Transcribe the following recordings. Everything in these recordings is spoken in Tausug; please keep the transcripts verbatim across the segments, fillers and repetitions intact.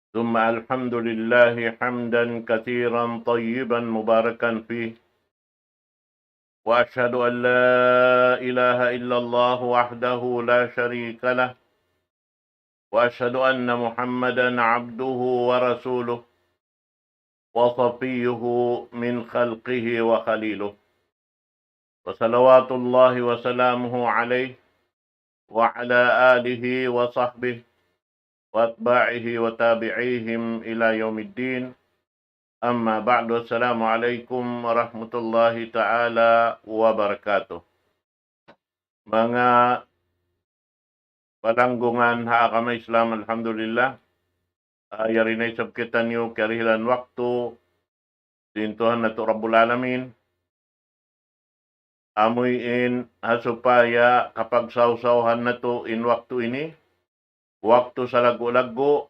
ثم الحمد لله حمدا كثيرا طيبا مباركا فيه، وأشهد أن لا إله إلا الله وحده لا شريك له، وأشهد أن محمدا عبده ورسوله، وصفيه من خلقه وخليله، وصلوات الله وسلامه عليه وعلى آله وصحبه وأتباعه وتابعيهم إلى يوم الدين. أما بعد، السلام عليكم ورحمة الله تعالى وبركاته. Manga palanggungan ha agama Islam, alhamdulillah. Ah, yari na isab kitaniyu kiyarihilan waktu sin Tuhan natu' Rabbul Alamin. Amuin ha supaya kapagsawsawhan natu' in waktu ini, waktu salaggu'-laggu',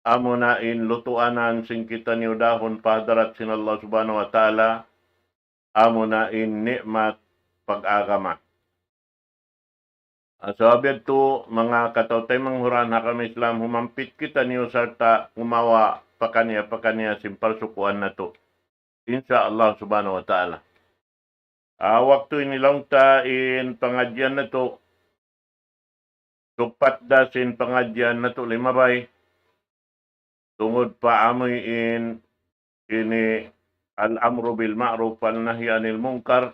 amuna in lutuanan sin kitaniyu dahun pa hadarat sin Allah Subhanahu wa Ta'ala, amuna in ni'mat pag-agama. Ah, sabab yadtu, manga kataw-taymanghuran ha agama Islam, humampit kitaniyu sarta' kumawa' pakaniya-pakaniya sin parsukuan natu'. Insya Allah Subhanahu wa Ta'ala. Ah, waktu ini laung ta in pangadjian natu', tupatda sin pangadjian natu' limabay, tungud pa amuin ini al-amru bil ma'ruf wal nahyi anil munkar,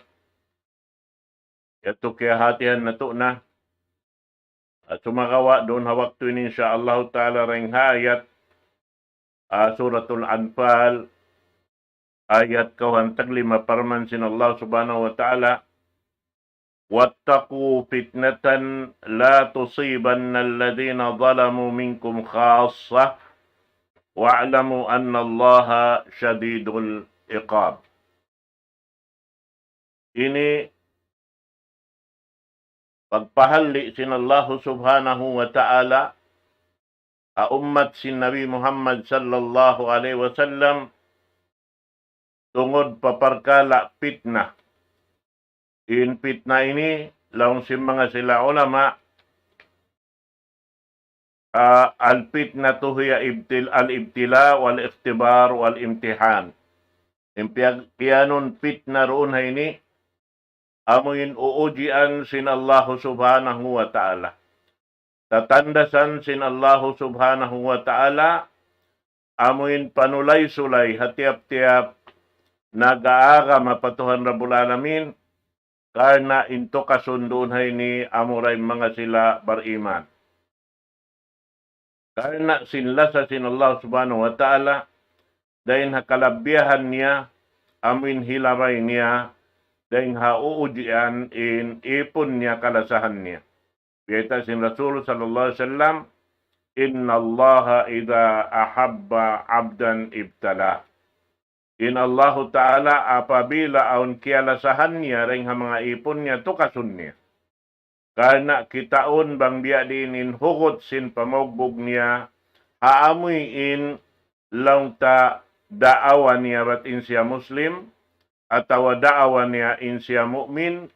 yadtu kiyahatihan natu' na. At sumagawa' duun ha waktu ini, insya Allah Ta'ala, dayn ha ayat, ah, Suratul Anfal, ayat kawhaan taglima, parman sin Allah Subhanahu wa Ta'ala, واتقوا فتنة لا تصيبن الذين ظلموا منكم خاصة واعلموا أن الله شديد العقاب. Ini pagpahalli' sin Allahu Subhanahu wa Ta'ala ha ummat sin Nabi Muhammad sallallahu alayhi wasallam tungud pa parkala' pitna. In pitna ini, laung sin manga sila ulama, ah, الفتنة هي ابتل-، الابتلاء والاختبار والامتحان. In piyag-, piyanun pitna duun ha ini, amuin uujian sin Allahu Subhanahu wa Ta'ala. Tatandasan sin Allahu Subhanahu wa Ta'ala, amuin panulay-sulay ha tiyap-tiyap nag-aagama pa Tuhan Rabbul Alamin, karna' in tukasun duun ha ini amura in manga sila bariman. Karna' sin lasa sin Allah Subhanahu wa Ta'ala, dayn ha kalabbiyahan niya, amuin hilabay niya, dayn ha uujian in ipun niya, kalasahan niya. Biyayta' sin Rasul sallallahu alayhi wasallam, إن الله إذا أحب عبدا ابتلاه. In Allahu Ta'ala apabila awn kiyalasahan niya dayn ha manga ipun niya, tukasun niya. Karna' kitaun bang biya' diin in hugut sin pamugbug niya, ha amuin laung ta daawa niya bat in siya Muslim, atawa daawa niya in siya mu'min,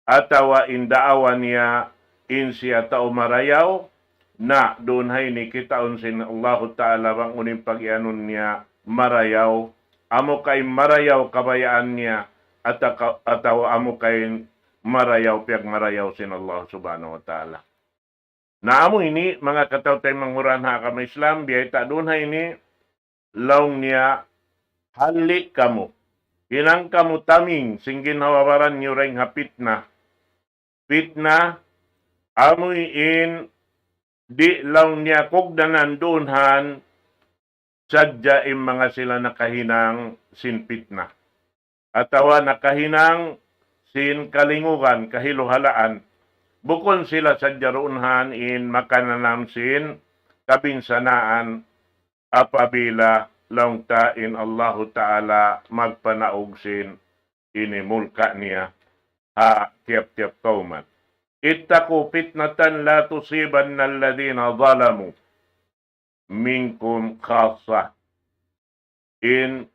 atawa in daawa niya in siya tau marayaw, na duun ha ini kitaun sin Allahu Ta'ala bang unu in pagiyanun niya marayaw, amu ka in marayaw kabayaan niya, ataka-, atawa amu ka in marayaw piyagmarayaw sin Allah Subhanahu wa Ta'ala. Na amu ini, manga kataw-taymanghuran ha agama Islam, biyayta' duun ha ini, laung niya, halli' kamu. Hinang kamu taming, sin ginhawa-baran niyu dayn ha pitna. Pitna, amuin, di' laung niya kugdanan duun han, sadja in manga sila nakahinang sin pitna. Atawa nakahinang sin kalingugan, kahiluhalaan. Bukun sila sadja duun han in makananam sin kabinsanaan apabila laung ta in Allahu Ta'ala magpanaug sin ini mulka' niya ha tiyap-tiyap kawman. اتقوا فتنة لا تصيبن الذين ظلموا منكم خاصة. In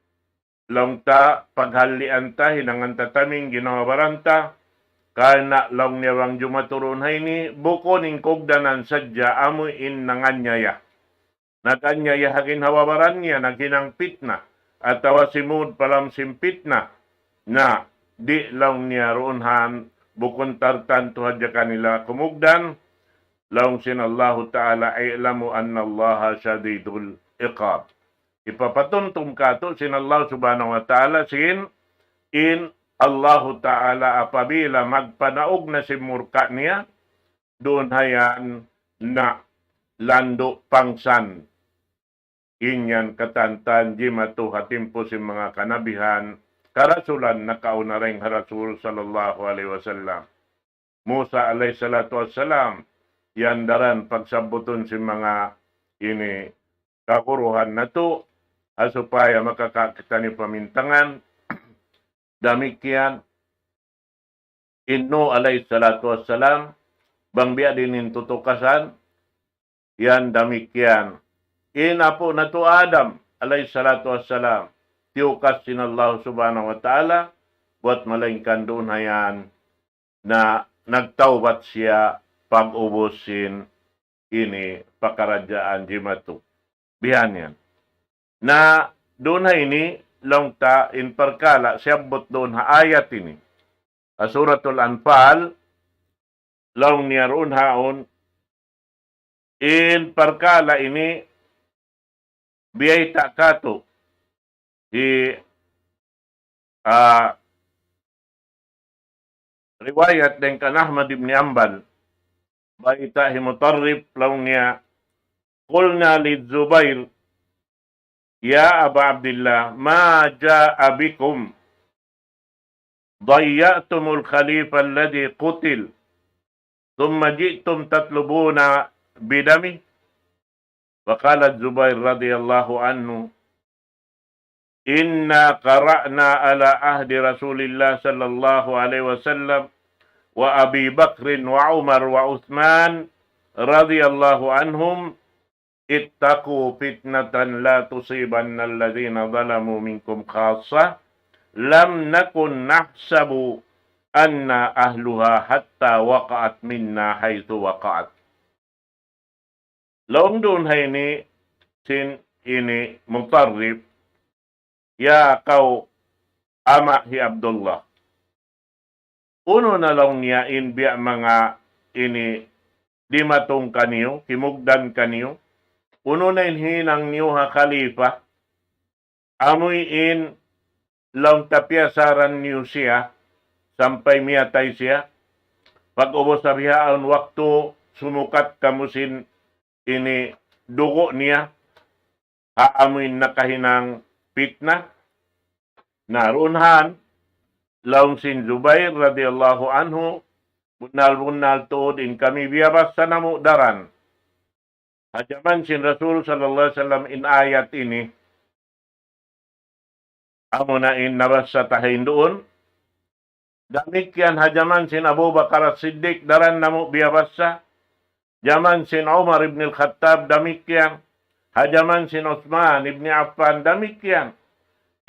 laung ta, paghallian ta, hinangan ta taming ginhawa-baran ta, karna' laung niya bang jumatu duun ha ini, bukun in kugdanan sadja amu in nanganiyaya. nag-anyaya ha ginhawa-baran niya, naghinang pitna, atawa simud pa lawm sin pitna, na di' laung niya duun han, bukun tartantu hadja kanila kumugdan, laung sin Allahu Ta'ala, "I'lamu annallaha shadidul iqab." Hipapatumtum kātu' sin Allah Subhanahu wa Ta'ala sin in Allahu Ta'ala apabila magpanaug na sin murka niya, duun hayan na landu' pangsan. In yan katantan jimatu ha timpu sin manga kanabihan, karasulan nakauna dayn ha Rasul sallallahu alayhi wasallam. Musa alayhi salatu wassalam, yan daran pagsabbutun sin manga ini kaguruhan natu', ha supaya makakakita ni pamintangan, damikkiyan, in Nuh alayhi salatu wassalam, bang biya' diin in tutukasan, yan damikkiyan. In apu' natu' Adam alayhi salatu wassalam, tiyukas sin Allah Subhanahu wa Ta'ala, buwat malaingkan duun hayan na nagtawbat siya pag-ubus sin ini pakaradjaan jimatu. Bihan yan. Na duun ha ini, laung ta in parkala' siyabbut duun ha ayat ini. Ha Suratul Anfal, laung niya duun haun, in parkala' ini, biyayta' kātu'. Hi, ah, riwayat dayn kan Ahmad ibn Ambal, bayta' hi Mutarrif laung niya, قلنا للزبير يا أبا عبد الله ما جاء بكم ضيعتم الخليفة الذي قتل ثم جئتم تطلبون بدمه. فقال الزبير رضي الله عنه إنا قرأنا على عهد رسول الله صلى الله عليه وسلم وأبي بكر وعمر وعثمان رضي الله عنهم اتقوا فتنة لا تصيبن الذين ظلموا منكم خاصة لم نكن نحسب أنا أهلها حتى وقعت منا حيث وقعت. Laung duun ha ini sin ini Mutarrif, ya kaw ama' hi Abdullah. Unu na laung niya in biya' manga ini dimatung kaniyu, kimugdan kaniyu. Unu na in hinang niyu ha khalifa, amuin laung ta piyasaran niyu siya, sampay miyatay siya. Pag-ubus sa bihaun waktu sumukat kamu sin ini dugu' niya, ha amuin nakahinang pitna. Na duun han, laung sin Zubair radiyallahu anhu, bunnal-bunnal tuud in kami biyabassa namu' daran. Ha jaman sin Rasul sallallahu alayhi wasallam in ayat ini, amuna in nabassa ta ha yan duun. Damikkiyan ha jaman sin Abu Bakar As-Siddiq, daran namu' biyabassa. Jaman sin Umar ibn al-Khattab, damikkiyan. Ha jaman sin Uthman ibn Affan, damikkiyan.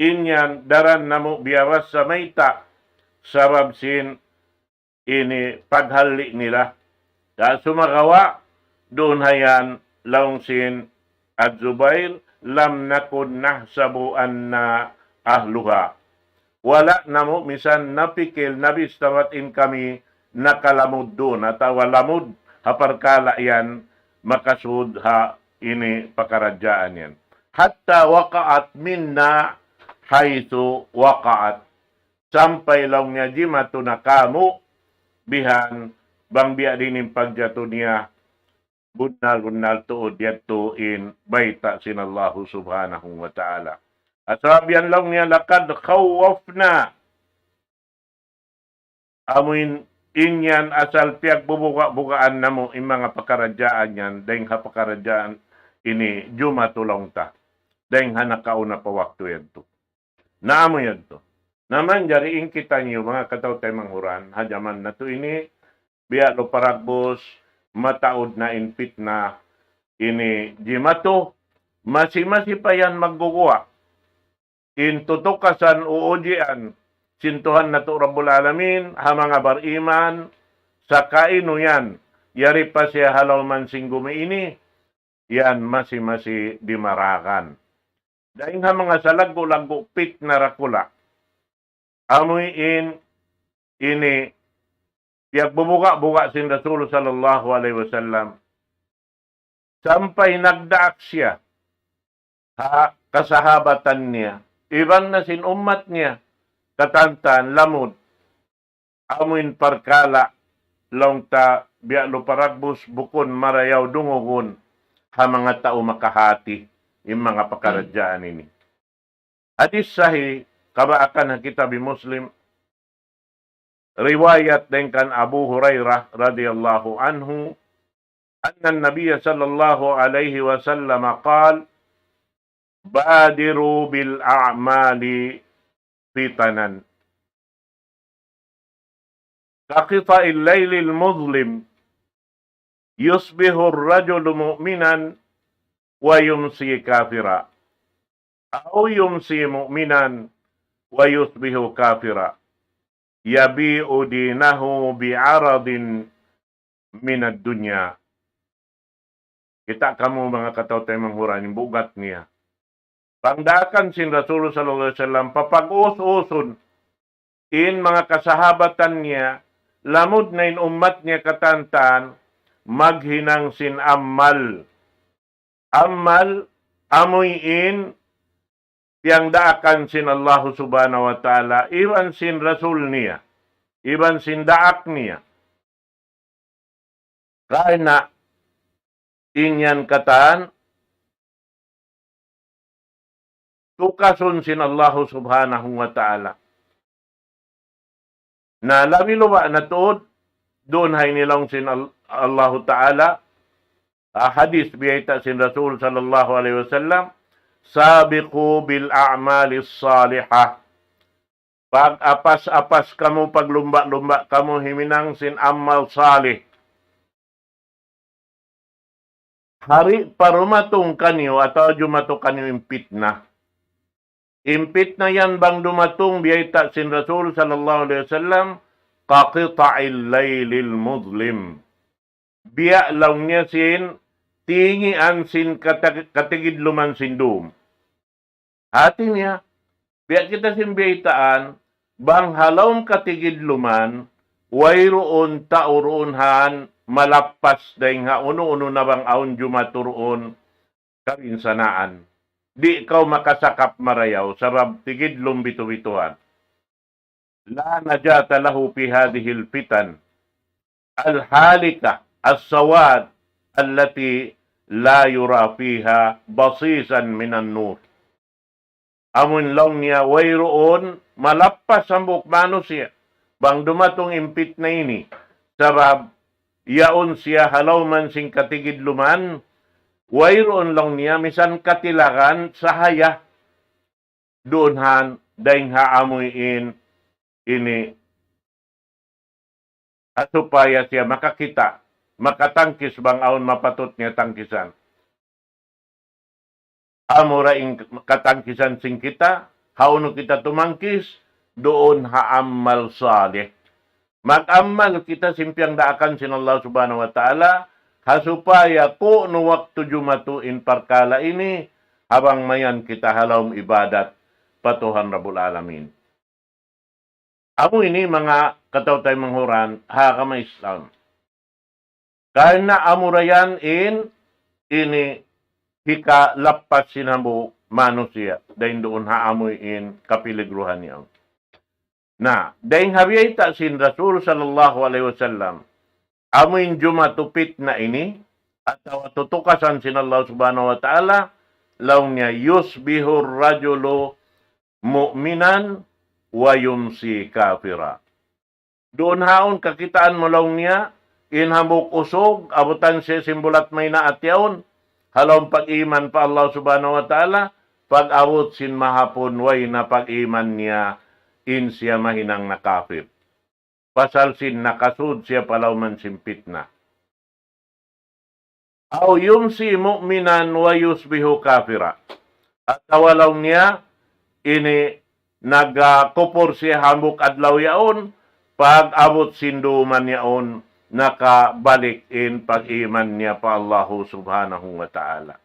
In yan, daran namu' biyabassa mayta'. Sabab sin ini paghalli' nila. Sa' sumagawa', duun ha yan laung sin Az-Zubair, لم نكن نحسب أنا أهلها. Wala' namu' misan napikil, nabista bat in kami nakalamud duun, atawa lamud ha parkala' yan makasud ha ini pakaradjaan yan. حتى وقعت منا حيث وقعت. Sampay laung niya jimatu na kāmu', bihan bang biya' diin in pagjatu niya, bunnal-bunnal tuud yadtu in bayta' sin Allahu Subhanahu wa Ta'ala. Sabab yan laung niya, لقد خوفنا. Amuin in yan asal piyagbubuga-bugaan namu' in manga pakaradjaan yan, dayng ha pakaradjaan ini jumatu laung ta. Dayng ha nakauna pa waktu yadtu. Na amu yadtu. Na manjari in kitaniyu manga kataw-taymanghuran, ha jaman natu' ini, biya' lu paragbus, mataud na in pitna ini jimatu, masi-masi pa yan magguguwa'. In tutukasan uujian sin Tuhan natu' Rabbul Alamin, ha manga bariman, sakainu yan, yari pa siya ha lawman sin gumi ini, yan masi-masi dimaragan. Dayn ha manga salaggu'-laggu' pitna dakula'. Amu in ini piyagbubuga'-buga' sin Rasul sallallahu alayhi wasallam. Sampay nagdaak siya ha kasahabatan niya, iban na sin ummat niya, katantan lamud amuin parkala' laung ta biya' lupa dagbus bukun marayaw dungugun ha manga tau makahati in manga pakaradjaan ini. Hadis sahih, kabaakan ha kitab Muslim, riwayat dayn kan Abu Hurairah radiyallahu anhu, أن النبي صلى الله عليه وسلم قال: بادروا بالأعمال فتنا كقطع الليل المظلم، يصبح الرجل مؤمنا ويمسي كافرا، أو يمسي مؤمنا ويصبح كافرا، يبيع دينه بعرض من الدنيا. Kita' kamu manga kataw-taymanghuran in bugat niya. Pangdaakan sin Rasul sallallahu alayhi wasallam, papag-us-usun in manga kasahabatan niya, lamud na in ummat niya katantan, maghinang sin amal. Amal, amuin piyangdaakan sin Allahu subhanahu wa ta'ala, iban sin Rasul niya, iban sin daak niya. Karna' in yan katan, tukasun sin Allahu subhanahu wa ta'ala. Na labi-labi na tuud, duun ha ini laung sin Al-, Allahu ta'ala, ah, hadis biyayta' sin Rasul sallallahu alayhi wasallam, سابقوا بالأعمال الصالحة. Pag-apas-apas kamu, paglumba-lumba kamu himinang sin amal salih. Hari pa dumatung kaniyu atawa jumatu kaniyu in pitna. In pitna yan bang dumatung biyayta' sin Rasul sallallahu alayhi wasallam, كقطع الليل المظلم. Biya' laung niya sin tingian sin kata-, katigidluman sin dum. Hati niya, biya' kita sin biyaytaan, bang ha lawm katigidluman, wayruun tau duun han malappas dayn ha unu-unu na bang awn jumatu duun kabinsanaan. Di' kaw makasakap marayaw, sabab tigidlum bitu'-bituhan. لا نجاة له في هذه الفتن الهالكة السواد التي لا يرى فيها بصيصا من النور. Amun laung niya, wayruun malappas hambuuk manusiya' bang dumatung in pitna ini. Sabab yaun siya ha lawm sin katigidluman, wayruun laung niya misan katilagan sahaya duun han dayn ha amuin ini, ha supaya siya makakita', makatangkis bang awn mapatut niya tangkisan. Amura in katangkisan sin kita, hawnu kita tumangkis, duun ha amal salih. Mag-amal kita sin piyangdaakan sin Allah Subhanahu wa Ta'ala, ha supaya kunu' waktu jumatu in parkala' ini, ha bang mayan kita ha lawm ibadat pa Tuhan Rabbul Alamin. Amu ini manga kataw-taymanghuran ha agama Islam. Karna' amura yan in ini hikalappas sin hambuuk manusiya' dayn duun ha amuin kapiligruhan niya. Na, dayn ha biyayta' sin Rasul sallallahu alayhi wasallam, amuin jumatu pitna ini, atawa tutukasan sin Allah Subhanahu wa Ta'ala, laung niya, يصبح الرجل مؤمنا ويمسي كافرا. Duun ha yaun kakitaan mu laung niya, in hambuuk usug, abutan siya sin bulat maynaat yaun, ha lawm pag-iman pa Allah Subhanahu wa Ta'ala, pag-abut sin mahapun way na pag-iman niya, in siya mahinang na kafir. Pasal sin nakasud siya pa lawm sin pitna. أو يمسي مؤمنا ويصبح كافرا. Atawa laung niya, ini nagkupur siya hambuuk adlaw yaun, pag-abut sin duman yaun, nakabalik in pag-iman niya pa Allahu Subhanahu wa Ta'ala.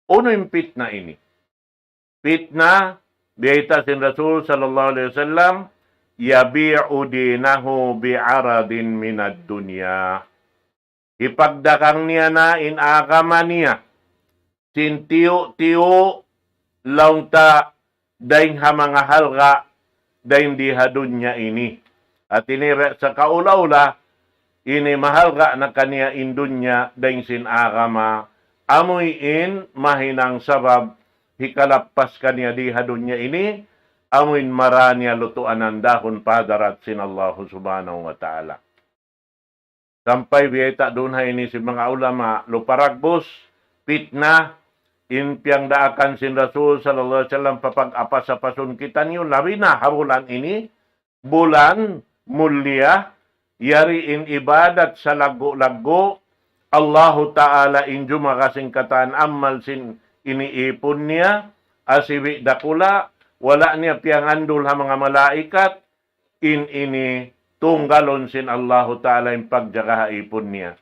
Unu in pitna ini? Pitna, biyayta' sin Rasul sallallahu alayhi wasallam, يبيع دينه بعرض من الدنيا. Hipagdagang niya na in agama niya sin tiyu'-tiyu', laung ta, dayn ha manga halga' dayn di ha dunya ini. Hati niya sa kaula-ula, ini mahalga' na kaniya in dunya dayn sin agama, amuin mahinang sabab hikalappas kaniya di ha dunya ini, amuin mara niya lutuanan dahun pa hadarat sin Allahu Subhanahu wa Ta'ala. Sampay biyayta' duun ha ini sin manga ulama, luparagbus, pitna, in piyangdaakan sin Rasul sallallahu alayhi wasallam papag-apas-apasun kitaniyu, labi na ha bulan ini, bulan mulia, yari in ibadat salaggu'-laggu', Allahu Ta'ala in jumaga sin katan amal sin iniipun niya, asibi' dakula', wala' niya piyangandul ha manga malaikat, in ini tunggalun sin Allahu Ta'ala in pagjaga ha ipun niya.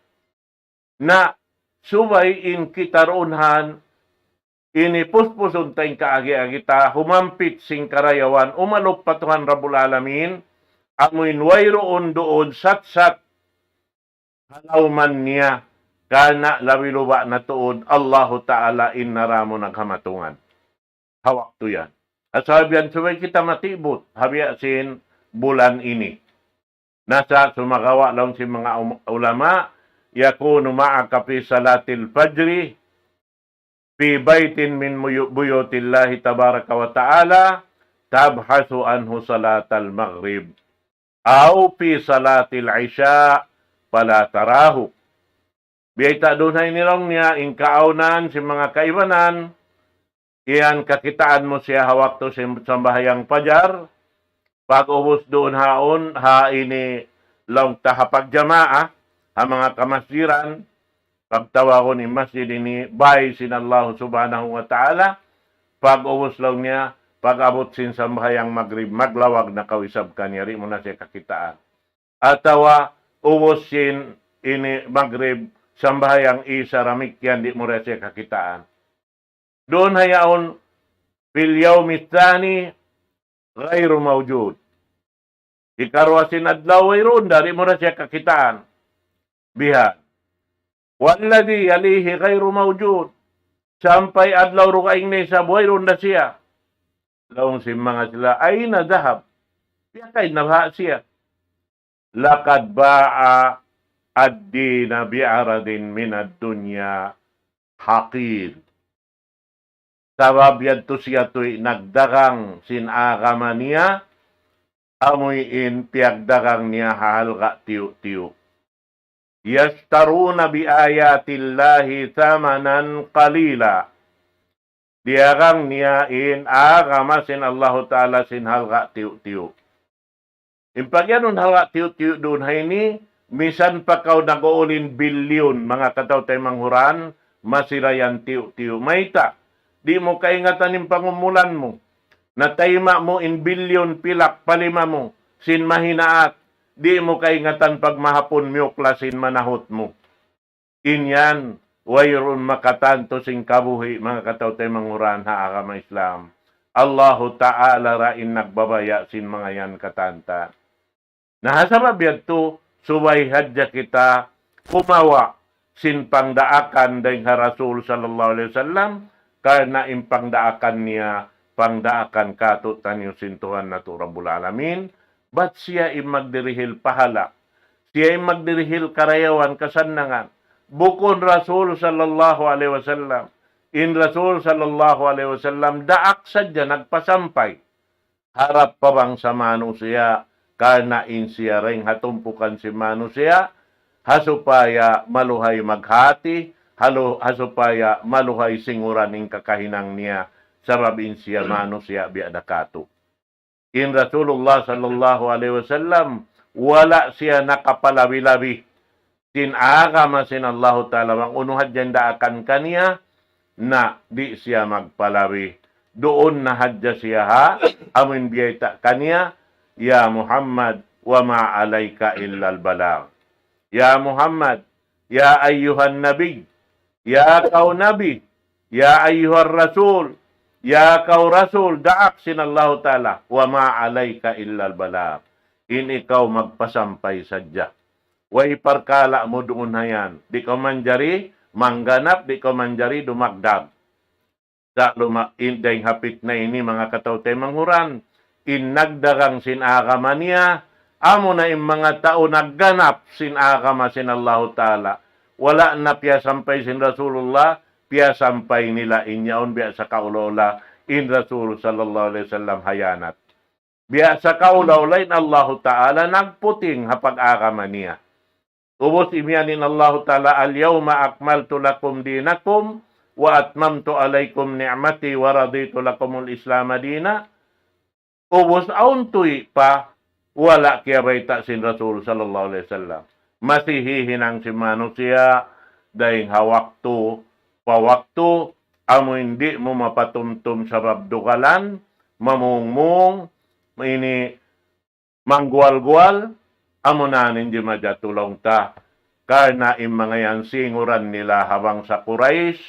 Na, subay in kita duun han, ini puspusun ta in kaagi-agi ta, humampit sin karayawan, umalup pa Tuhan Rabbul Alamin, amuin wayruun duun satsat ha lawman niya, karna' labi-labi na tuud Allahu Ta'ala in naramu naghamatungan ha waktu yan. Sabab yan subay kita matibut ha biya' sin bulan ini. Na sa' sumagawa' laung sin manga um-, ulama, يكون معك في صلاة الفجر في بيت من ميو-، بيوت الله تبارك وتعالى تبحث عنه صلاة المغرب أو في صلاة العشاء فلا تراه. Biyayta' duun ha ini laung niya, in kaawnan sin manga kaibanan, iyan kakitaan mu siya ha waktu sin sambahayang pajar, pag-ubus duun haun, ha ini laung ta ha pagjamaa, ha manga kamasjiran, pagtawagun in masjid ini, bay sin Allah Subhanahu wa Ta'ala, pag-ubus laung niya, pag-abut sin sambahayang magrib, maglawag na kaw isab kaniya, di' mu na siya kakitaan. Atawa, ubus sin ini magrib, sambahayang isa damikkiyan, di' mu na siya kakitaan. Duun ha yaun, في اليوم الثاني غير موجود. Hikaruwa sin adlaw wayruun da, di' mu na siya kakitaan. Bihan. والذي يليه غير موجود. Sampay adlaw dugaing na isab wayruun da siya. Laung sin manga sila, أين ذهب؟ Piyakain na baha' siya? لقد باع الدين بعرض من الدنيا حقير. Sabab yadtu siya tuwi' nagdagang sin agama niya, amuin piyagdagang niya ha halga' tiyu'-tiyu'. يشترون بآيات الله ثمنا قليلا. Diyagang niya in agama sin Allahu Ta'ala sin halga' tiyu'-tiyu'. In pagiyanun halga' tiyu'-tiyu' duun ha ini, misan pa kaw nag-uulin bilyun, manga kataw-taymanghuran, masi da yan tiyu'-tiyu'. Mayta', di' mu kaingatan in pangumulan mu. Natayma' mu in bilyun pilak pa lima mu, sin mahinaat, di' mu kaingatan pagmahapun miyukla sin manahut mu. In yan, wayruun makatantu sin kabuhi', manga kataw-taymanghuran ha agama Islam. Allahu Ta'ala ra in nagbabaya' sin manga yan katantan. Na ha sabab yadtu, subay hadja kita kumawa' sin pangdaakan dayn ha Rasul sallallahu alayhi wasallam, karna' in pangdaakan niya, pangdaakan kātu'niyu sin Tuhan natu' Rabbul Alamin, bat siya in magdirihil pahala', siya in magdirihil karayawan kasannangan. Bukun Rasul sallallahu alayhi wasallam. In Rasul sallallahu alayhi wasallam daak sadja nagpasampay harap pa bangsa manusiya', karna' in siya dayn ha tumpukan sin manusiya', ha supaya maluhay maghati, ha lu-, ha supaya maluhay singuran in kakahinang niya, sabab in siya manusiya' biya' da kātu'. In Rasulullah sallallahu alayhi wasallam, wala' siya nakapalabi-labi sin agama sin Allahu Ta'ala, bang unu hadja in daakan kaniya, na di' siya magpalabi. Duun na hadja siya ha, amun biyayta' kaniya, يا محمد وما عليك إلا البلاغ. Ya Muhammad, ya ayyuhan nabi, ya kaw nabi, ya ayyuhar rasul, ya kaw rasul, daak sin Allahu Ta'ala, wa ma alayka illal balagh. In ikaw magpasampay sadja. Way parkala' mu duun hayan. Di' kaw manjari mangganap, di' kaw manjari dumagdag. Sa' luma-, in dayng ha pitna ini, manga kataw-taymanghuran, in nagdagang sin agama niya, amuna in manga tau nagganap sin agama sin Allahu Ta'ala. Wala' na piyasampay sin Rasulullah, piyasampay nila in yaun biya' sakaula-ula in Rasul sallallahu alayhi wasallam hayanat. Biya' sakaula-ula in Allahu Ta'ala nagputing ha pag-agama niya. Ubus imiyan in Allahu Ta'ala, اليوم أكملت لكم دينكم وأتممت عليكم نعمتي ورضيت لكم الإسلام دينا. Ubus awn tuwi' pa wala' kiyabayta' sin Rasul sallallahu alayhi wasallam. Masi hihinang sin manusiya' dayng ha waktu pa waktu, amu in di' mu mapatumtum sabab dugalan, mamungmung, ini mangguwal-guwal, amuna in jimatu laung ta. Karna' in manga yan singuran nila ha bangsa Quraysh,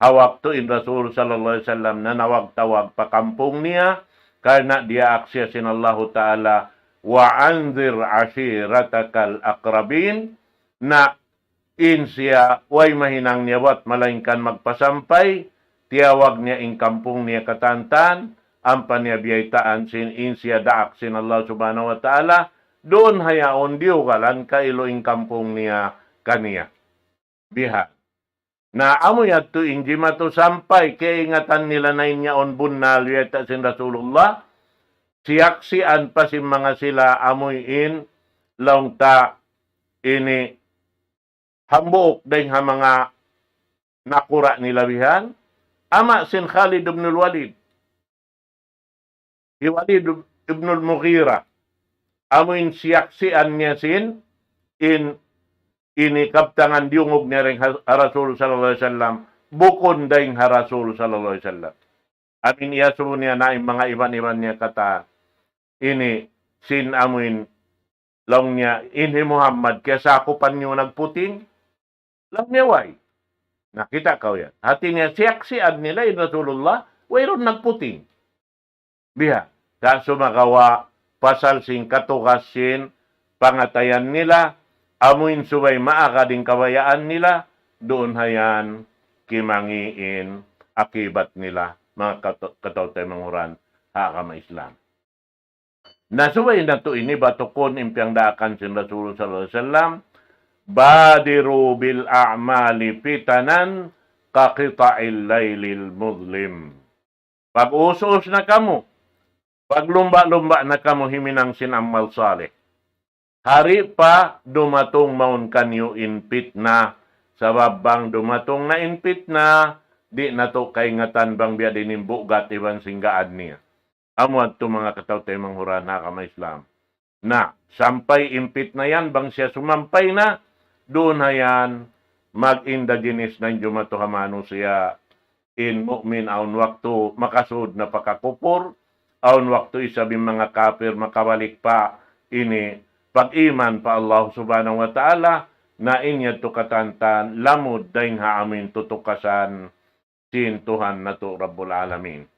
ha waktu in Rasul sallallahu alayhi wasallam nanawag-tawag pa kampung niya, karna' diyaak siya sin Allahu Ta'ala, وأنذر عشيرتك الأقربين, na in siya way mahinang niya buwat malaingkan magpasampay, tiyawag niya in kampung niya katantan, ampa niya biyaytaan sin in siya daak sin Allah Subhanahu wa Ta'ala, duun hayaun diyugalan kailu in kampung niya kaniya. Biha. Na amu yadtu in jimatu sampay kaingatan nila na in yaun bunnal biyayta' sin Rasulullah, siyaksian pa sin manga sila amuin laung ta ini hambuuk dayng ha manga nakura' nila bihan, ama' sin Khalid ibn al-Walid. Hi Walid ibn al-Mughira. Amu in siyaksian niya sin, in, ini kabtangan diyungug niya dayng ha, ha Rasul sallallahu alayhi wasallam, bukun dayng ha Rasul sallallahu alayhi wasallam. Amu in iyasubu niya na in manga iban-iban niya katan. Ini sin amu in laung niya, "In hi Muhammad, kiyasakupan niyu nagputing?" Laung niya, "Way." Na kita' kaw yan. Hati niya, siyaksian nila in Rasulullah, wayruun nagputing. Biha, sa' sumagawa', pasal sin katugas sin pangatayan nila, amuin subay maagad in kabayaan nila, duun hayan, kimangi' in akibat nila, manga katu-, kataw-taymanghuran, ha agama Islam. Na subay natu' ini batukun in piyagdaakan sin Rasul sallallahu alayhi wasallam, بادروا بالأعمال فتنا كقطع الليل المظلم. Pag-us-us na kamu, paglumba'-lumba' na kamu himinang sin amal salih. Hari pa dumatung mawn kaniyu in pitna, sabab bang dumatung na in pitna, di' natu' kaingatan bang biya' diin in bugat iban sin gaan niya. Amu yadtu manga kataw-taymanghuran ha agama Islam. Na, sampay in pitna yan, bang siya sumampay na, duun hayan, mag-indaginis na in jumatu ha manusiya', in mu'min awn waktu makasud na pa kakupur, awn waktu isab in manga kapir makabalik pa ini pag-iman pa Allah Subhanahu wa Ta'ala, na in yadtu katantan lamud dayng ha amuin tutukasan sin Tuhan natu' Rabbul Alamin.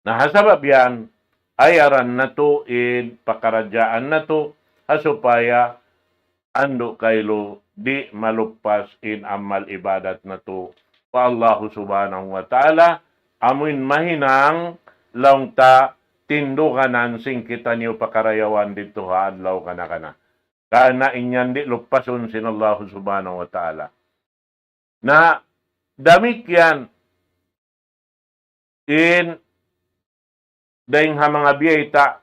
Na ha sabab yan, ayaran natu' in pakaradjaan natu', ha supaya andu' kailu di' maluppas in amal ibadat natu' pa Allahu Subhanahu wa Ta'ala, amuin mahinang laung ta tinduganan sin kitaniyu pakarayawan didtu ha adlaw kana-kana. Karna' in yan di' luppasun sin Allahu Subhanahu wa Ta'ala. Na damikkiyan in dayng ha manga biyayta'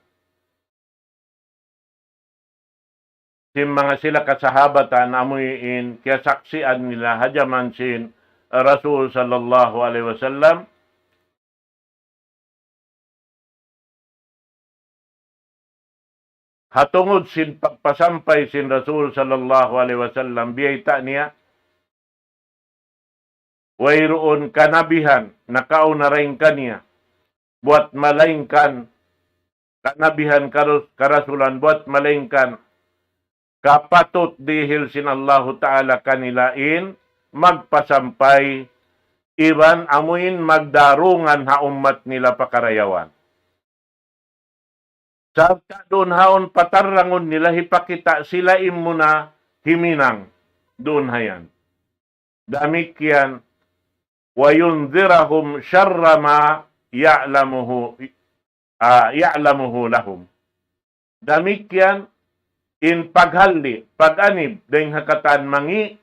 sin manga sila kasahabatan amuin kiyasaksian nila ha jaman sin Rasul sallallahu alayhi wasallam, ha tungud sin pagpasampay sin Rasul sallallahu alayhi wasallam, biyayta' niya, wayruun kanabihan nakauna dayn kaniya, buwat malaingkan kanabihan karus-, karasulan, buwat malaingkan kapatut dihil sin Allahu Ta'ala kanila in magpasampay iban amuin magdarungan ha ummat nila pakarayawan. Sarta' duun haun patarrangun nila hipakita' sila in muna himinang duun hayan. Damikkiyan, وينذرهم شر ما يعلمه، ah, يعلمه لهم. Damikkiyan in paghalli', pag-anib, dayng ha katan mangi',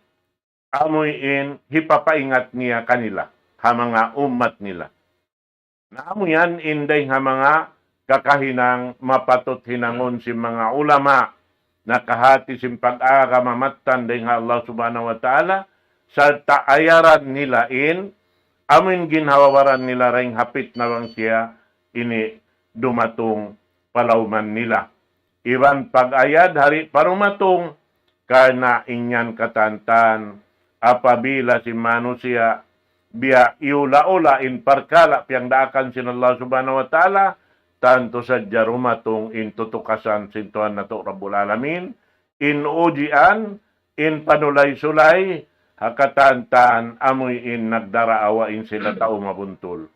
amuin hipapaingat niya kanila, ha manga ummat nila. Na amu yan in dayng ha manga kakahinang mapatut hinangun sin manga ulama, nakahati sin pag-agama mattan dayng ha Allah Subhanahu wa Ta'ala, sarta' ayaran nila in, amuin ginhawa-baran nila dayng ha pitna bang siya ini dumatung pa lawman nila. Iban pag-ayad hari pa dumatung, karna' in yan katantan, apabila sin manusiya' biya' iyula-ula in parkala' piyagdaakan sin Allah Subhanahu wa Ta'ala, tantu sadja dumatung in tutukasan sin Tuhan natu' Rabbul Alamin, in ujian, in panulay-sulay, ha katantan amuin nagdaraawa in sila tau mabuntul.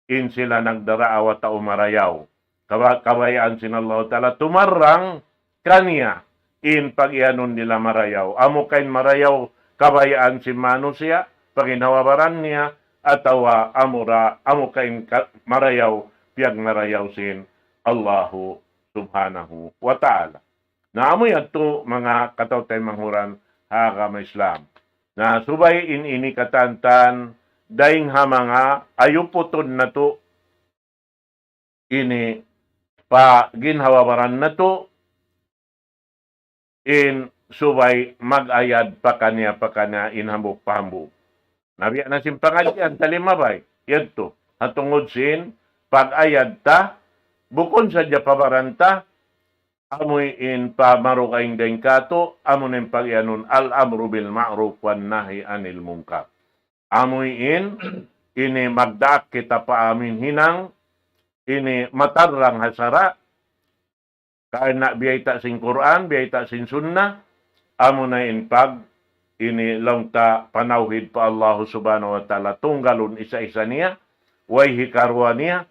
In sila nagdaraawa tau marayaw. Kaba-, kabayaan sin Allah Ta'ala tumarrang kaniya in pag-iyanun nila marayaw. Amu ka in marayaw kabayaan sin manusiya', paginhawa-baran niya, atawa amu ra, amu ka in ka-, marayaw, piyagnarayaw sin Allahu Subhanahu wa Ta'ala. Na amu yadtu manga kataw-taymanghuran ha agama Islam. Na subay in ini katantan, dayng ha manga ayuputun natu' ini pa ginhawa-baran natu' in subay mag-ayad pakaniya-pakaniya in hambuuk pa hambuuk. Na biya' na sin pangadjian ta limabay, yadtu. Ha tungud sin pag-ayad ta, bukun sadja pa baran ta, amuin pa marugaing dayng katu', amu na in pag-iyanun الأمر بالمعروف والنهي عن المنكر. Amuin, ini magdaak kita pa amuin hinang, ini matarrang ha sara', karna' biyayta' sin Qur'an, biyayta' sin Sunnah, amu na in pag, ini laung ta panawhid pa Allahu Subhanahu wa Ta'ala, tunggalun isa-isa niya, way hikaruwa niya,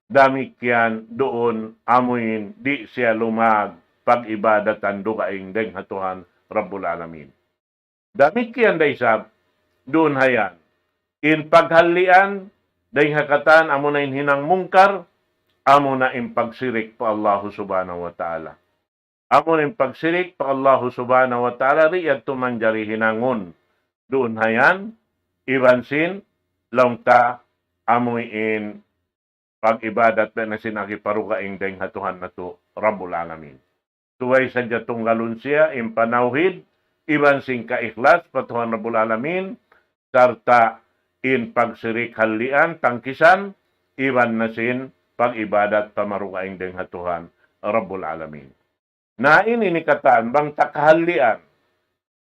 damikkiyan duun amuin di' siya lumag pag-ibadatan dugaing dayng ha Tuhan Rabbul Alamin. Damikkiyan da isab, duun hayan. In paghallian, dayng ha katan, amu na in hinang mungkar, amu na in pagsirik pa Allahu Subhanahu wa Ta'ala. Amu na in pagsirik pa Allahu Subhanahu wa Ta'ala, di' yadtu manjari hinangun. Duun hayan, iban sin, laung ta, amu in pag-ibadat biya' na sin agi parugaing dayng ha Tuhan natu' Rabbul Alamin. Subay sadja tunggalun siya in panawhid, iban sin kaikhlas pa Tuhan Rabbul Alamin, sarta' in pagsirik hallian, tangkisan, iban na sin pag-ibadat pa marugaing dayng ha Tuhan Rabbul Alamin. Na ini ini katan, bang ta kahallian,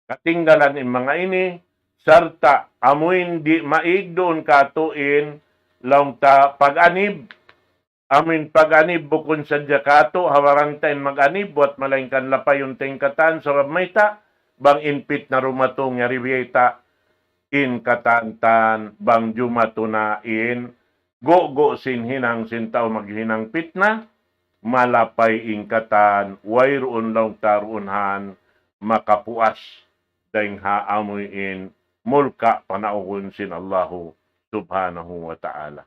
katinggalan in manga ini, sarta' amuin di' maig duun katu' in laung ta pag-anib, amuin pag-anib bukun sadja katu', ha baran ta in mag-anib, buwat malaingkan lapayun ta in katan, sabab mayta', bang in pitna dumatung yari biyayta', in katantan, bang jumatu na in, gugu' sin hinang sin tau maghinang pitna, malapay in katan, wayruun laung ta duun han makapuas dayng ha amuin mulka' panaugun sin Allahu Subhanahu wa Ta'ala.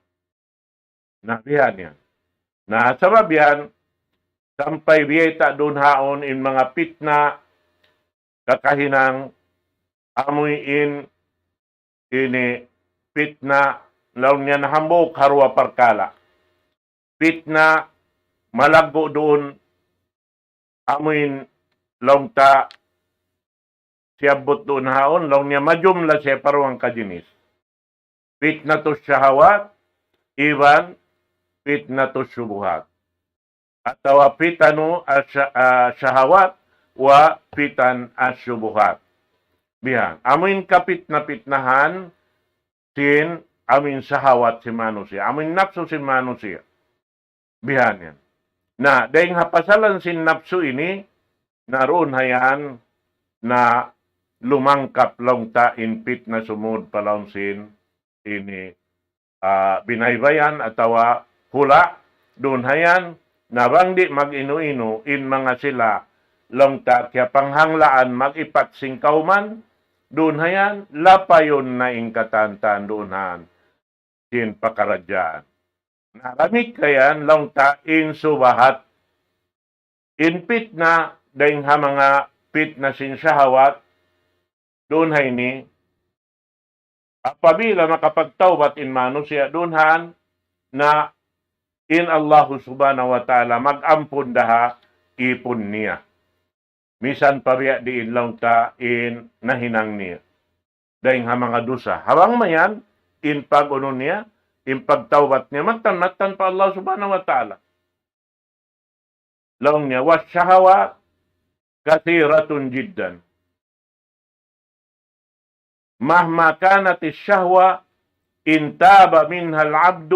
Na bihan yan. Na sabab yan, sampay biyayta' duun haun in manga pitna, kakahinang, amuin ini pitna, laung niya na hambuuk ha duwa parkala'. Pitna, malaggu' duun, amuin laung ta siyabbut duun haun, laung niya majumla siya pa duwang kajinis. Fitnatu shahawat, iban fitnatu shubuhat. Atawa fitanu asha-, ah, shahawat wa fitan ashubuhat. Bihan. Amuin kapitna-pitnahan sin amuin shahawat sin manusiya'. Amuin napsu sin manusiya'. Bihan yan. Na, dayng ha pasalan sin napsu ini, Na duun hayan na lumangkap laung ta in pitna sumud pa lawm sin ini, ah, binaybayan atawa hula', duun hayan na bang di' mag-inu-inu in manga sila laung ta kiyapanghanglaan mag-ipat sin kawman, duun hayan lapayun na in katan-katan duun hayan sin pakaradjaan. Na damikkiyan laung ta in subahat, in pitna, dayng ha manga pitna sin shahawat, duun ha ini, apabila makapagtawbat in manusiya' duun hayan, na in Allahu Subhanahu wa Ta'ala mag-ampun da ha ipun niya. Misan pa biya' diin laung ta in nahinang niya. Dayng ha manga dusa. Ha bang mayan, in pag-unu niya, in pagtawbat niya, mattan-mattan pa Allah Subhanahu wa Ta'ala. Laung niya, والشهوات كثيرة جدا. مهما كانت الشهوة إن تاب منها العبد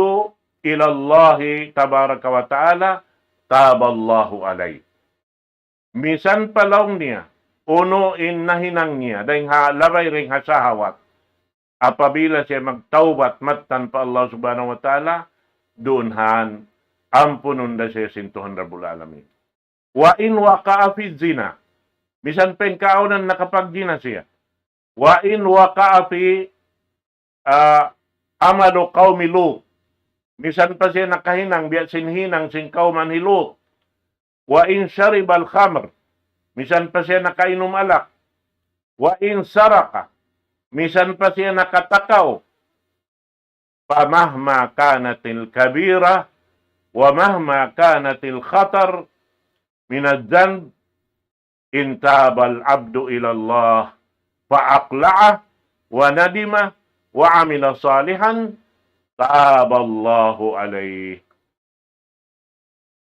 إلى الله تبارك وتعالى تاب الله عليه. Misan pa laung niya, unu in nahinang niya, dayng ha, labay dayng ha shahawat. Apabila siya magtawbat mattan pa Allah Subhanahu wa Ta'ala, duun hayan ampunun da siya sin Tuhan Rabbul Alamin. وإن وقع في الزنا. Misan pa in kaawnan nakapagjina siya. وإن وقع في, ah, عمل قوم لوط. Misan pa siya nakahinang, biya' sin hinang sin kawman hi Lut. وإن شرب الخمر. Misan pa siya nakainum alak. وإن سرق. Misan pa siya nakatakaw. فمهما كانت الكبيرة ومهما كانت الخطر من الذنب إن تاب العبد إلى الله فأقلع وندم وعمل صالحا تاب الله عليه.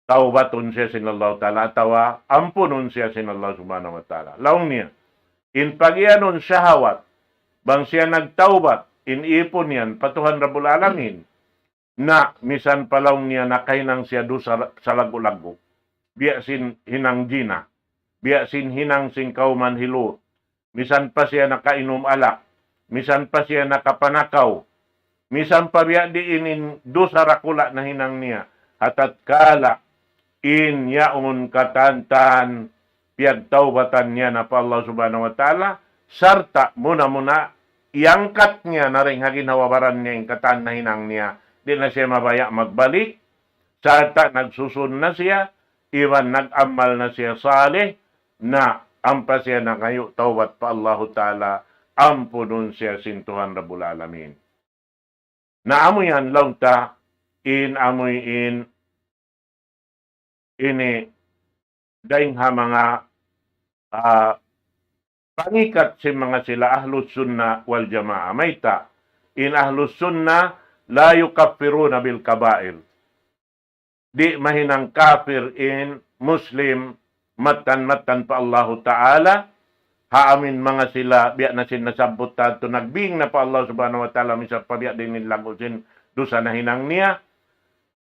Tawbatun siya sin Allah Ta'ala, atawa ampunun siya sin Allah Subhanahu wa Ta'ala. Laung niya, in pagiyanun shahawat, bang siya nagtawbat, in ipun yan, pa Tuhan Rabbul Alamin, na misan pa laung niya nakahinang siya dusa salaggu'-laggu'. Biya' sin hinang jina, biya' sin hinang sin kawman hi Lut, misan pa siya nakainum alak, misan pa siya nakapanakaw, misan pa biya' diin in dusa dakula' nahinang niya, ha tatkala in yaun katan-katan piyagtawbatan niya na pa Allah Subhanahu wa Ta'ala, sarta' muna-muna iyangkat niya na dayng ha ginhawa-baran niya in katan nahinang niya, di' na siya mabaya' magbalik, sarta' nagsusun na siya, iban nag-amal na siya salih, na ampa siya nangayu' tawbat pa Allahu Ta'ala, ampunun siya sin Tuhan Rabbul Alamin. Na amu yan laung ta, in amuin ini dayng ha manga, ah, pangikat sin manga sila Ahlus Sunnah wal Jamaah. Mayta', in Ahlus Sunnah لا يكفرون بالكبائر. Di' mahinang kafir in Muslim mattan-mattan pa Allahu Ta'ala, ha amuin manga sila biya' na sin nasabbut ta yadtu nagbing na pa Allah Subhanahu wa Ta'ala, misan pa biya' diin in laggu' sin dusa nahinang niya,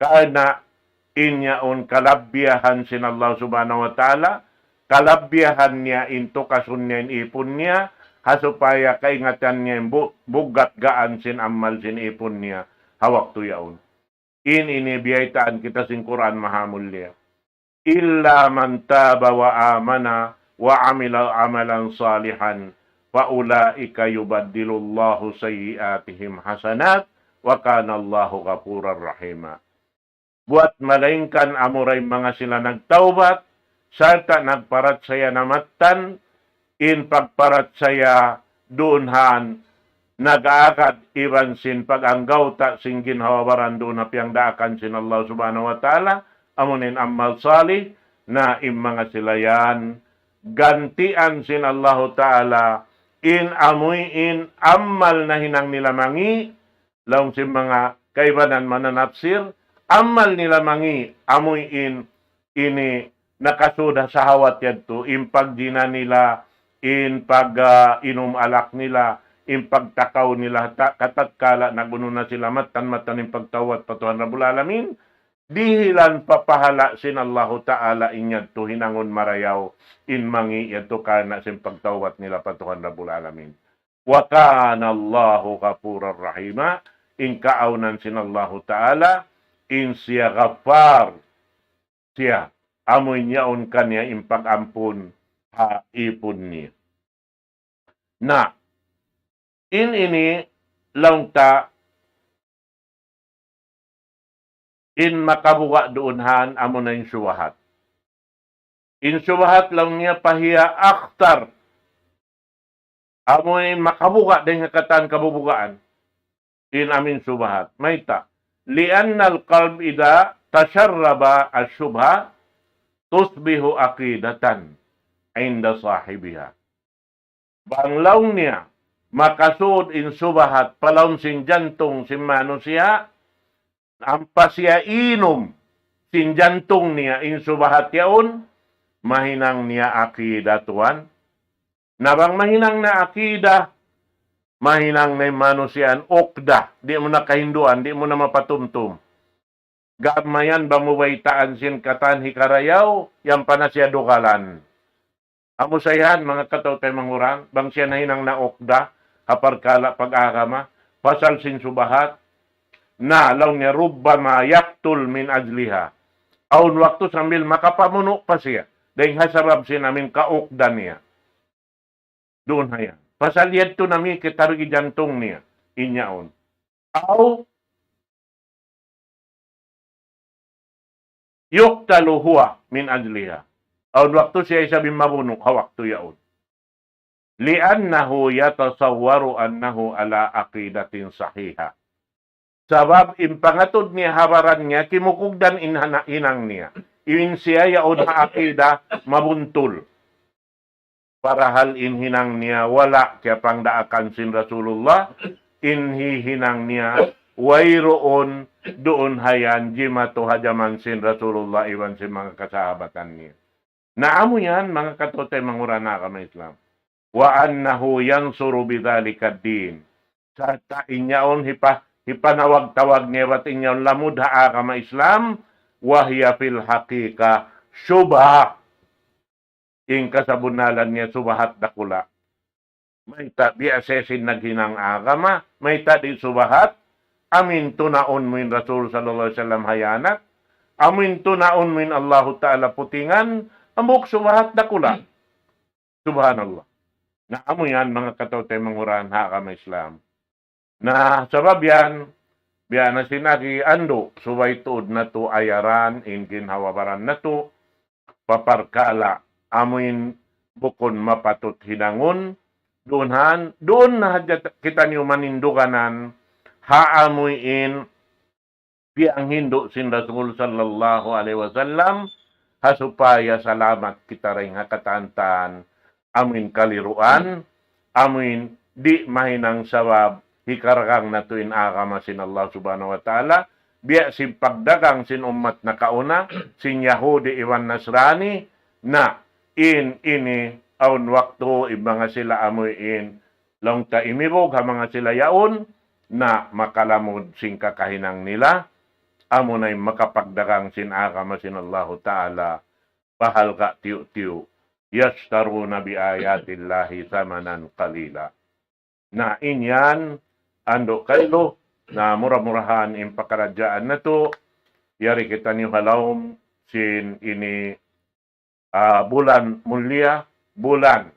karna' in yaun kalabbiyahan sin Allah Subhanahu wa Ta'ala, kalabbiyahan niya in tukasun niya in ipun niya, ha supaya kaingatan niya in bu-, buggat gaan sin amal sin ipun niya, ha waktu yaun. In ini biyaytaan kita sin Qur'an maha mulia. إلا من تاب وآمن وعمل عملا صالحا فأولئك يبدل الله سيئاتهم حسنات وكان الله غفورا رحيما. Buwat malaingkan amura in manga sila nagtawbat, sarta' nagparachaya na mattan, in pagparachaya duun han nag-aagad iban sin pag-anggawta' sin ginhawa-baran duun ha piyangdaakan sin Allah Subhanahu wa Ta'ala, amu in amal salih, na in manga sila yan, gantian sin Allahu Ta'ala, in amuin amal nahinang nila mangi', laung sin manga kaibanan mananapsir, amal nila mangi', amuin ini nakasud ha sahawat yadtu, in pagjina nila, in pag, ah, inum alak nila, in pagtakaw nila, ta-, katatkala nag-unu na sila mattan-mattan in pagtawbat pa Tuhan Rabbul Alamin, dihilan pa pahala' sin Allahu Ta'ala in yadtu hinangun marayaw, in mangi' yadtu karna' sin pagtawbat nila pa Tuhan Rabbul Alamin. وكان الله غفورا رحيما, in kaawnan sin Allahu Ta'ala, in siya Ghaffar, siya, amu in yaun kaniya in pag-ampun ha ipun niya. Na, in ini laung ta in makabuga' duun han amuna in subahat. In subahat laung niya فهي أخطر. Amu in makabuga' dayn ha katan kabubugaan. In amu in subahat. Mayta'? لأن القلب إذا تشرب الشبهة تصبح عقيدة عند صاحبها. Bang laung niya, makasud in subahat pa lawm sin jantung sin manusiya', ampa siya inum sin jantung niya in subahat yaun, mahinang niya akida tuwan. Na bang mahinang na akida, mahinang na in manusiya' ukda, di' mu na kahinduan, di' mu na mapatumtum. Gam mayan bang mu baytaan sin katan hikarayaw, yan pa na siya dugalan. Amu sa yan, manga kataw-taymanghuran, bang siya nahinang na ukda, ha parkala' pag-agama, pasal sin subahat, na laung niya ربما يقتل من أجلها. Awn waktu sambil makapamunu' pa siya, dayn ha sabab sin amu in kaukda niya. Duun ha yan. Pasal yadtu na mi kitargi jantung niya. In yaun. أو يقتل هو من أجلها. Awn waktu siya isab in mabunu' ha waktu yaun. لأنه يتصور أنه على عقيدة صحيحة. Sabab in pangatud niya ha baran niya, kimukugdan in hana-, hinang niya. In siya yaun ha akida mabuntul. Parahal in hinang niya wala' kiyapangdaakan sin Rasulullah, in hihinang niya wayruun duun ha yan jimatu ha jaman sin Rasulullah iban sin manga kasahabatan niya. Na amu yan, manga kataw-taymanghuran ha agama Islam. وأنه ينصر بذلك الدين. Sarta' in yaun hipa-, hipanawag-tawag niya bat in yaun lamud ha agama Islam, وهي في الحقيقة شبهة. In kasabunnalan niya subahat dakula'. Mayta' biya' sin naghinang agama, mayta' di' subahat, amu in tunaun mu in Rasul sallallahu alayhi wasallam hayanat, amu in tunaun mu in Allahu Ta'ala putingan, hambuuk subahat dakula'. Subhanallah. Na amu yan, manga kataw-taymanghuran ha agama Islam. Na sabab yan, biya' na sin agi andu', subay tuud natu' ayaran in ginhawa-baran natu', pa parkala' amu in bukun mapatut hinangun, duun han, duun na hadja kitaniyu maninduganan, ha amu in piyanghindu' sin Rasul sallallahu alayhi wasallam, ha supaya salamat kita dayn ha katan-katan, amu in kaliruan, amu in di' mahinang sabab, hikaragang natu' in agama sin Allah Subhanahu wa Ta'ala, biya' sin pagdagang sin ummat nakauna, sin Yahudi iban Nasrani, na in ini awn waktu in manga sila amu in laung ta imibug ha manga sila yaun, na makalamud sin kakahinang nila, amu na in makapagdagang sin agama sin Allahu Ta'ala, pa halga' tiyu'-tiyu', يشترون بآيات الله ثمنا قليلا. Na in yan, andu' kaylu, na mura-murahan in pakaradjaan natu', yari kitaniyu ha lawm sin ini, ah, bulan mulia, bulan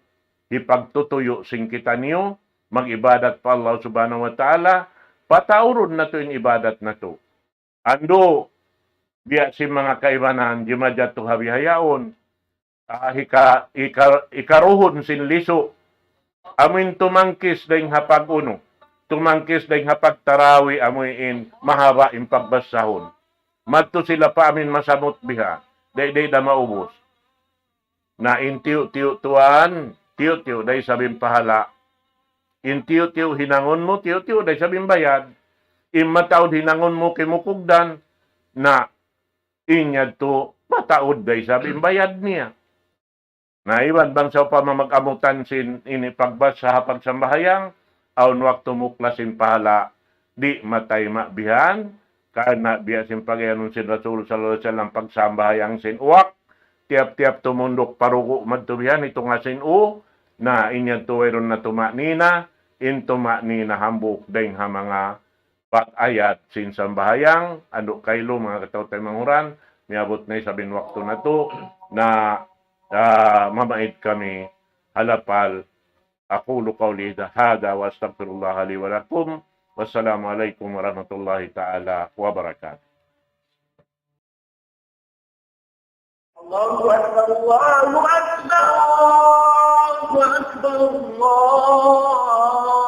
hipagtutuyu' sin kitaniyu, mag-ibadat pa Allah Subhanahu wa Ta'ala, pataurun natu' in ibadat natu'. Andu', biya' sin manga kaibanan, jimajatu ha bihaun, ah, hika-, hika-, hikaruhun sin lisu. Amu in tumangkis dayn ha pag-unu, tumangkis dayn ha pagtarawi, amu in mahaba' in pagbasahun. Madtu sila pa amu in masamut biha, di', di' da maubus. Na in tiyu'-tiyu' tuwan, tiyu'-tiyu' da isab in pahala'. In tiyu'-tiyu' hinangun mu, tiyu'-tiyu' da isab in bayad. In mataud hinangun mu kimukugdan, na in yadtu mataud da isab in bayad niya. Na iban bang sawpama mag-amutan sin ini pagbasa ha pagsambahayang, awn waktu muklas in pahala', di' matayma' bihan, Karna' biya' sin pag-iyanun sin Rasul sallallahu alayhi wasallam pagsambahayang sin uwak, tiyap-tiyap tumunduk pa ruku' madtu bihan, itunga sin u, na in yadtu wayruun na tuma'nina, in tuma'nina hambuuk dayng ha manga pag-ayat sin sambahayang, andu' kailu manga kataw-taymanghuran, miyabut na isab in waktu natu', na, ah, mamaid kami ha lapal. أقول قولي هذا وأستغفر الله لي ولكم. والسلام عليكم ورحمة الله تعالى وبركاته. الله أكبر، الله أكبر، الله أكبر، الله